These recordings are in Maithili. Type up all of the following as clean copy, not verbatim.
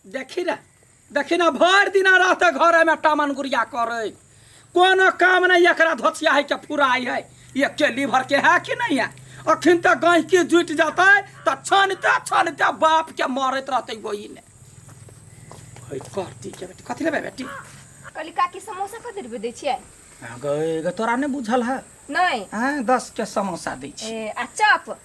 देखी ने, देखी ने, भरि दिना रहते घरे में टामन गुड़िया करे, कोनो काम नहीं एकरा धोसिया है के फुराई है। एक के लीवर के है कि नहीं है? अखन तक गहिकी जुटि जतै तऽ छनते छनते बाप के मरैत रहतै। वही ने है करती के बेटी। कथी लेबै बेटी? कहली काकी, समोसा कते रुपये दै छियै? गए गे, तोरा नहि बुझल है? नहि। आँय, 10 के समोसा दै छी। ए, आ चप?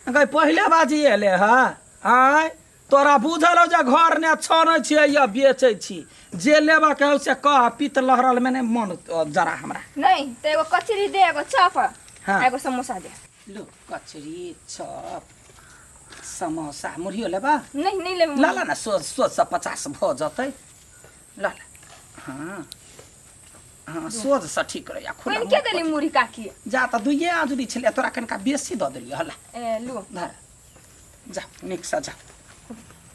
गए, पहिले बाजी एले है। आँय, तोरा बुझल हो जे घर ने छानै छियै या बेचै छी? जे लेबाक हौ से कह। पित्त लहरल में नहि मन जरा हमरा। नहि तऽ एगो कचरी दे, एगो चप। आ एगो समोसा दे। लो, कचरी, चप, समोसा। मुरहियो लेबा? नहीं, नहीं लेबै। ला ला ना, सोच सोच से 50 भऽ जतै। ला ला। हाँ हाँ, सोझ से ठीक रहैया खुला। पानि के देली मुरही काकी? जा तऽ दुइये आँजुरी छलै, तोरा कनिका बेसी दऽ देलियै। हला। ए लू। धर, जा, नीकसँ जा।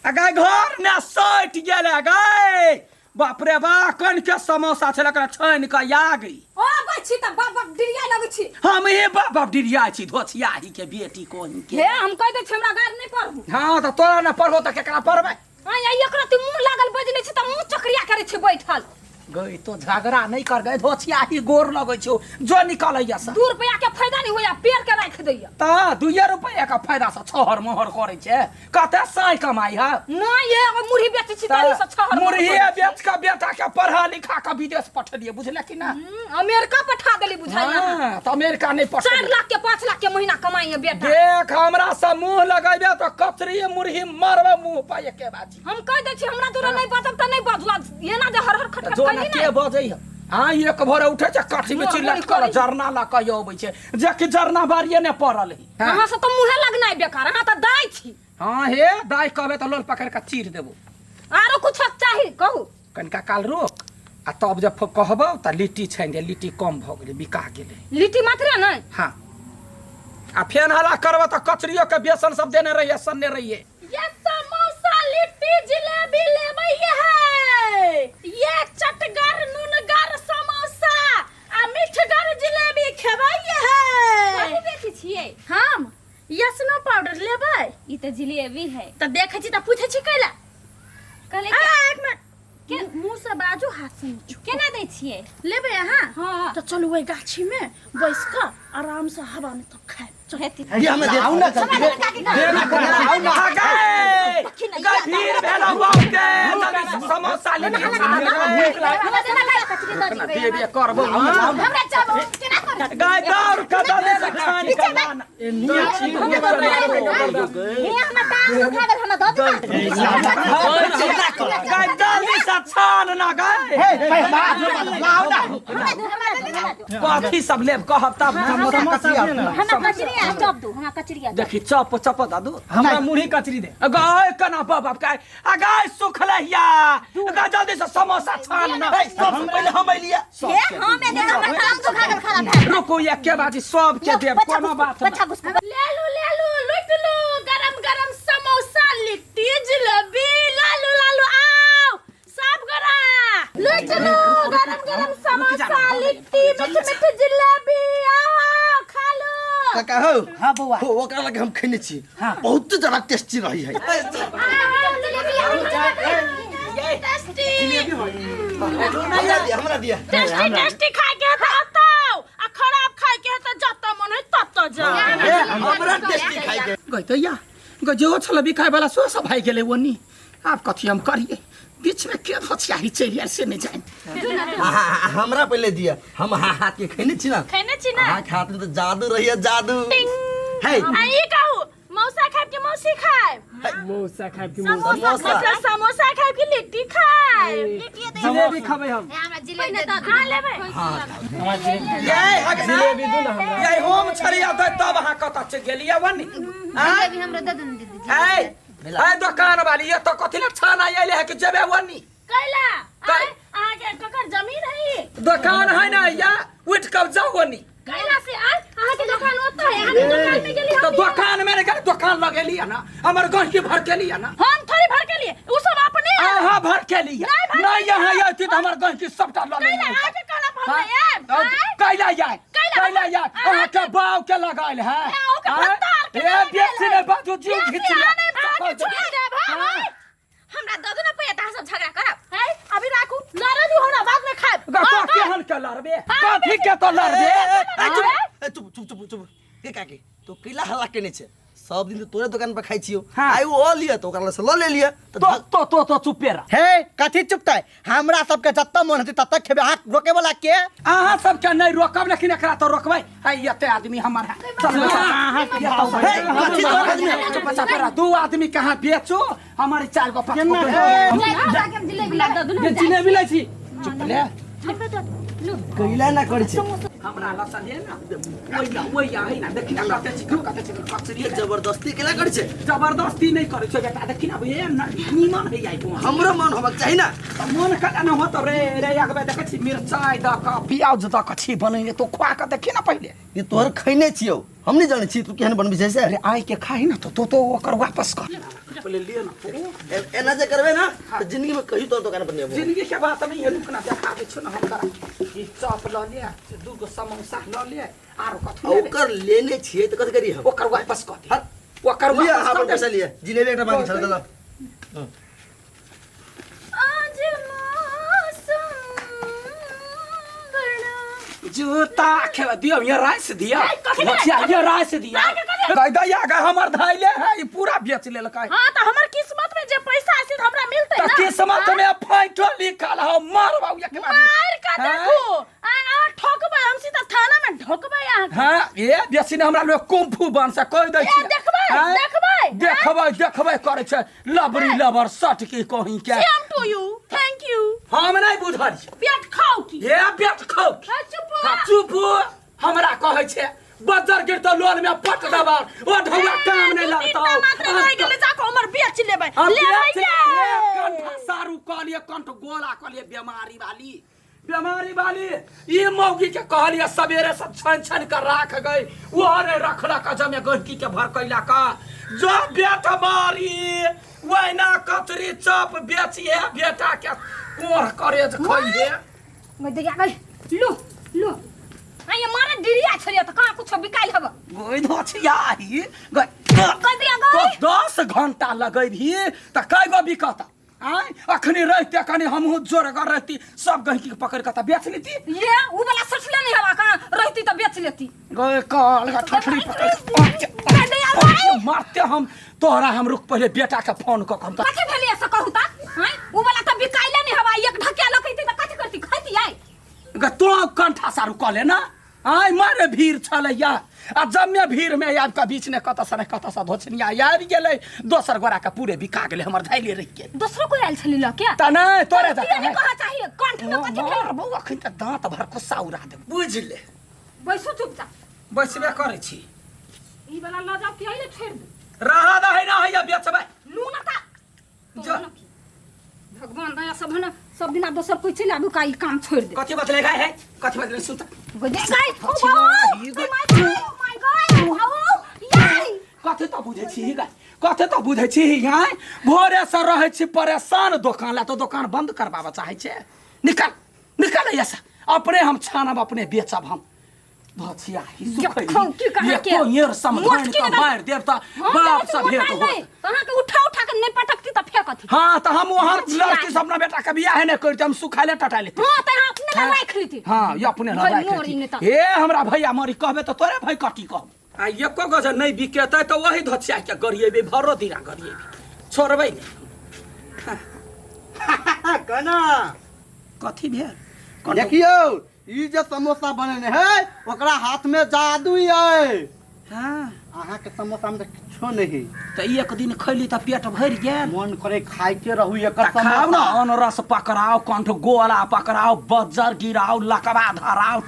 आ गाय, घर ने सटि गेलै गाय। बाप रे बा, कनिके समोसा छलै, एकरा छानि कऽ आगि। ओ अबै छी तऽ बाप बाप डिरिया लगै छी। हम हे बाप बाप डिरिया छी धोछियाही के बेटी कोही के। हे, हम कहि दै छी, हमरा गारि नहि पढ़ू। हाँ, तऽ तोरा ने पढ़बो तऽ केकरा पढ़बै? हाँ, एकरा तू मुँह लागल बजने छी तऽ मुँह चक्रिया करै छी बैठल। गई, तो झगड़ा नहीं कर गए धोछियाही, गोर लगै छौ, जो निकलैया से। 2 रुपया के फायदा नहीं होया, पेड़ के राखि दैया। तऽ 2 रुपया के फायदा से छहर मोहर करै छै, कते साई कमाई है। नहीं, ये एगो मुरही बेचै छी तही से छहर मोहर मुरही करै छी। बेच के बेटा के पढ़ा लिखा के विदेश पठेलियै, बुझले कि ना? अमेरिका पठा देली बुझाइ। हाँ, तऽ अमेरिका नहीं 4 पठेलियै। लाख के, 5 लाख के महीना कमाई है बेटा। देख, हमरा से मुंह लगेबे तऽ कचरी मुरही मारबे मुंह पर एके बाजी। हम कह दै छी, हमरा तोरा नहीं बाजब तऽ नहीं बाजू। एना जे हर हर खटखट जो ना कैली के ने बजै है? हाँ, एक भोरे उठे छै, काठी में मुँह चिल्ला मुँह कर करै। जरना लऽ कऽ अबै छै, जे कि जरना बारिये ने पड़ल है। हाँ। अहाँ से तऽ मुँहे लगनाइ बेकार, अहाँ तऽ दाइ छी। हाँ हे, दाइ कहबै तऽ लोल पकड़ कऽ चीर देबो। आरो कुछ चाही कहू। कनिका काल रोक, आ तब जब कहबौ तऽ लिट्टी छानि दे। लिट्टी कम भऽ गेलै, बिका गेलै। लिट्टी मात्रे नहि? हाँ, आ फेन हला करबै तऽ कचरियो के बेसन सब देने रहिए, सन्ने रहिए। ये समोसा, लिट्टी, जिलेबी लेबै है? ये चटगर नुनगर समोसा आ मिठगर जिलेबी खेबै है? कथी बेचै छियै? हम यसनो पाउडर लेबै। ई तऽ जिलेबी है। तऽ देखै छी तऽ पूछै छी कैला? कहले आ, एक मिनट के मुंह से बाजू, हाथ से नहीं छू। केना दै छियै? लेबै अहाँ? हाँ। तऽ चलू, ओहि गाछी में बैस कऽ आराम से हवा में तब खायब, चलू। हेतै। ये हमें दे आउ ना। दे ना, आउ ना। गए गए, भीड़ भेल बहुते, जल्दी से समोसा लिट्टी छानि दे। हमरा देना गाय, कचरी दऽ ना दिबै। देबे करबो। हाँ। हमरा चाबो केना करू? गाय, दौड़ कऽ जल्दी से छानि कऽ लान। हे, हमरा टांग दुखा गेल, हमरा दऽ दे। गाय, जल्दी से छान ना गाय। लाउ ना। हमरा दू, हमरा दे, हमरा दू। कथी सब लेब कहब तब। समोसा कचरी आउ। हमरा कचरी आ चप दू, हमरा कचरी आ चप। देखी, चप चप दादू। हमरा मुरही कचरी दे। गाय, केना बाप बाप के आ गाय सुखलहिया। गाय, जल्दी से समोसा छान ना। सबसे पहिले हम एलियै। हे, हम एने हमरा टांग दुखा गेल, खराब भए गेल। रुकू, एके बाजी सबके देब, बच्चा कोनो घुसकू, बात नहि। बच्चा घुसकू। ले लू, ले लू, लुट लू गरम गरम समोसा, लिट्टी, जिलेबी। लालू लालू, आओ सब गोरा, लुट लू गरम गरम समोसा, लिट्टी, मीठ मीठ जिलेबी। आओ आओ, खा लू। काका हो। हाँ बौआ। हो, ओकरा लगे हम खेने छी, बहुत ज्यादा टेस्टी रही है। आओ, जिलेबी आओ, टेस्टी। हमरा दिया, हमरा दिया। टेस्टी टेस्टी खाए के है तो बताओ, आ खराब खाए के है तो जत मन है तत जाओ। ए, हमरा टेस्टी खाइ के। गई तऽ या गई, जेहो छल बिकाय वाला सो सब भागि गेलै ओनी। आब कथी हम करियै? बीचमे के धोछियाही चलि आयल से नहि जानि। हमरा पहिले दिया, हम हाथ के खेने छी ना। खेने छी ना? अहाँ के हाथ में तो जादू रही है, जादू है। आ ई कहू, मौसा खाएब कि मौसी खाएब? मौसा खायब कि समोसा? मतलब समोसा खाएब कि लिट्टी खाएब? जिलेबी खबै हम। हे, हमरा जिलेबी दे दू। हाँ, लेबै। ये हगना। जिलेबी दू ना हमरा। ये होम छलिया दै तब अहाँ कतऽ चलि गेलियै वनी? जिलेबी हमरा दे दू ने दीदी। ऐ ऐ दोकान वाली, ये तो कथी ले छाना अयले है कि जेबे वनी? कैला? कै- अहाँ के ककर जमीन है? दोकान है ना या, उठ कऽ जाउ वनी। कैला से? आय, अहाँ के दुकान ओतऽ है? अहाँ के दुकान में गेली तऽ हम? दोकान में नहि गेली, दोकान लगेलियै ना, हमर गहकी भर केलियै ना। हम थोड़ी भर के लिए, उ सब अपने है। अहाँ भर केलियै। नहि भर। नहि, यहाँ अयती तऽ हमर गहकी सबटा लऽ कैला? लेने। अहाँ के कहला पर हम नहि आयब? आय? कैला आय? कैला? कैला आय? अहाँ के बाव के लगायल है? अहूँ के आँय? भत्ता आर के ए लगायल बेसी है। नहि बाजू, जीव बेसी घीच अहाँ नहि, अहाँ के छोड़ देब हम। हाँ। आय? हमरा दऽ दू ने गा तो केहन के लड़बे कथी के तो लड़बे ए, चुप ए, चुप चुप चुप चुप के काकी तो कैला हल्ला केने छै सब दिन तो तोरे दुकान पर खाइ छियो। हाँ। आइ ओ लिया तो ओकरा से ल ले लिया तो तो तो तो चुपे रह। हे कथी चुपतै, हमरा सबके जतऽ मन हेतै ततऽ खेबै, अहाँ रोके वाला के? अहाँ सबके नहीं रोकब लेकिन एकरा तो रोकबै। है एते आदमी हमर है। चल हे, कथी तोहर आदमी है? चुप चुप रह। दू आदमी कहाँ बेचो हमारे चार गो पाँच गो। जिलेबी ला दो ये जिलेबी लै छी। चुप ले। कैला ना करै छै हमरा लसन है ना ओइया ओइया है ना देखी ना कते छी कते छी कचरी ये जबरदस्ती केला करै छै? जबरदस्ती नहीं करै छै बेटा, देखी ना ये नीमन है आई तो हमरो मन होबाक चाही ना। मन कता न होत रे रे एक बेर देखै छी मिरचाई द क प्याज द क छी बनेने तो खुआ क देखी ना पहिले। ये तोहर खैने छियौ, हम नहीं जानै छी तू केहन बनबै छै से। अरे आइ के खाही ना तो तो ओकर वापस कर पहिले ले ना तो। एना जे करबे ना त जिंदगी में कहियो तोहर दुकान पर नहीं अबो। जिंदगी के बात नहीं है, रुकना देखा दै छौ ना हम तोरा। ई चॉप ल ले, दू गो समोसा ल ले, आरो कथी आ लेबे? ओकर लेने छियै त कथी करी हम? ओकर वापस कर दे। हट। ओकर लिअ, वापस अपन कर दे। पैसा लिअ, जिलेबी एकटा बाकी छल देलक। आज मौसम बड़ा जूता खेवा दियो, ये राइस दिया। कथी के? बचिया, ये राइस दिया। कह दैया गे हमर धैले है, ई पूरा बेच लेलकै। हाँ तो हमर किस्मत में जे पैसा आसी त हमरा मिलतै त ना। किस्मत में फाइटो लिखल हो, मारबा एक बार। मार का हाँ? देखो, आ आ ठोकबै हम सीधा थाना में ढोकबै अहाँ के। हाँ, ये बेसी ने हमरा लोग कुंफू बन से कह दै ए, छियै। देखबै, हाँ? देखबै, देखबै, देखबै करै छै। लबरी लबर सट की कहीं के। Same to you, thank you. हम नहीं बुझल छी। पेट खाउ की? ये पेट खाउ की? हाँ, चुप हो। हाँ, चुप हो। हमरा कहै छै बज्जर गिर तो लोन में पट देबा, ओ ढौआ काम नहीं दू तीन लगतौ। टा मात्र रहि गेलै, जाके हमर बेच लेबै। हम लेबै बेच के? लेबै। कंठ सारू कहलिए, कंठ गोला कहलिए, बेमारी वाली, बेमारी वाली। ई मौगी के कहलिए सवेरे से छन छन कर राख गई, वो रे रखलक जमे गहकी के भर कैला का। जो बेट मारी वैना कचरी चप बेचिए बेटा के कोढ़ करेज खइहे। मैं दैया गई लो लो आइए मारे डिरिया छलिए त कहाँ कुछो बिकाइल हब। गई धोछिया ही गई। गई दैया तो गई। 10 घंटा लगेबही त कय गो बिकत? आय अखनी रहते कनी हमहूँ जोरगर रहती, सब गहकी के पकड़ के त बेच लेती। ये उ वाला सठले नहीं हवा, कहाँ रहती त बेच लेती। गई काल का ठठड़ी पकड़ के गई दैया गई। मारते हम तोहरा। हम रुक पहले बेटा के फोन क हम त कथी भेलिए से कहू त? आय उ वाला त बिकाइले नहीं हवा, एक ढकिया लकैती त कथी करती खैती? आय ग तो कंठा सारू कह ले ना। आय मारे भीड़ छलैया आ जम्मे भीड़ में आबि कऽ बीच ने कतऽ से ने कतऽ से धोछनिया आबि गेलै, दोसर गोरा के पूरे बिका गेलै, हमर धैले रहि गेल। दोसरो कोई आयल छली ल के? त नहि तोरे किया जकाँ नहीं कहा चाहिए कंठ में कथी भेल? मारबौ अखन त दाँत भर गुस्सा उड़ा देब। बुझ ले। बैसू चुपचाप। बैसबे करै छी। ई वाला ल जाओ कि अइले छोड़ दे? रहा दही ना हैया बेचबै। लू ना ता। जा। भगवान दया सब है ना, सब दिन दोसर कोई चलि आबू का ई काम छोड़ दे। कथी बतले गाय है? कथी बतले सुन त। गई गाय, ओ कथी बाबू, ई ओ my God, oh my God, आओ, याई। कथी त बुझै छी गाय? कथी त बुझै छी गाय? भोरे से रहै छी परेशान, दोकान ला तो दोकान बंद करबाबऽ चाहै छै। निकल निकल एहिया से, अपने हम छानब अपने बेचब हम। धोछिया ही सुखै देखौ की कहाँ के। एको येर समधान मोटकी के ने मारि देब त हम बाप जानै छी से भेंट मोटाइ होत। नहि, तऽ अहाँके उठा उठा के नहि पटकती तऽ फेकती। हाँ त हम वहाँ धोछिया। लड़की सब अपना बेटा के बियाह नहि करते, हम सुखाइले टटा लेते। हाँ तऽ अहाँ अपने लग राखि लेती। हाँ, ये अपने लग भाई राखि मोरी लेती। नहि तऽ। हे हमरा भैया मरी कहबे त तोरे भाई कटी कहब। आ एको गज नहि बिकेतै त वही धोछिया के गरिएबे, भरो दिना गरिएबे, छोड़बै नहि। कना कथी भेल? देखियौ ई जे समोसा बनेने है ओकरा हाथ में जादू है। हाँ। अहाँ के समोसा में तऽ किछो नहीं। तऽ एक दिन खैली तऽ पेट भरि गेल। मन करे खाइते रहू एकर तऽ खाउ ना, समोसा। अनरस पकड़ाओ, कंठ गोला पकड़ाओ, बज्जर गिराओ, लकवा धराओ,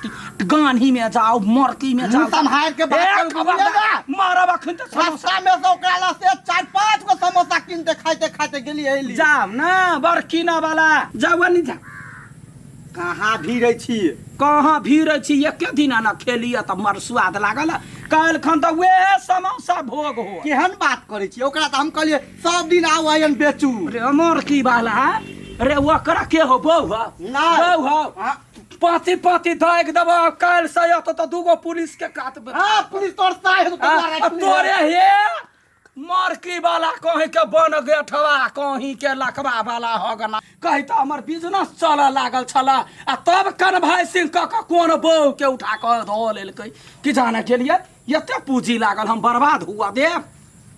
गान्ही में जाओ, मरकी में जाओ। मुँह सम्हारि के बात ए, करू, खबरदार, बुझलियै ना? मारब अखन तऽ समोसा। रास्ता में से ओकरा लग से 4-5 गो समोसा कीनते खाइते खाइते गेली अयली। जाओ ना बड़ कीना वाला, जाओ नहीं जाओ। कहाँ भीड़ै छी? कहाँ भीड़ै छी? एके दिन ना खेलिए तऽ मर स्वाद लागल, काल्हि खन तऽ वएह समोसा भोग हो। केहन बात करै छी? ओकरा तऽ हम कहलियै सब दिन आउ आयन बेचू। रे अमर की वाला रे, ओकरा के हो बहू हो? नहि। बहू हो। हाँ। पाँची पाँची दागि देबो, काल्हि से अयत तऽ 2 गो पुलिस के कात हाँ, पुलिस तोर साहेब तो हाँ, तोरा तोरे हे मरकी वाला कहीं के बन गेठवा कहीं के लखवा वाला हो गना। कही तऽ हमर बिजनेस चलऽ लागल छल आ तब कनभाई सिंह कऽ कऽ कोन बहू के उठा कऽ धो लेलकै कि जाने गेलियै, एते पूंजी लागल हम बर्बाद हुआ देब।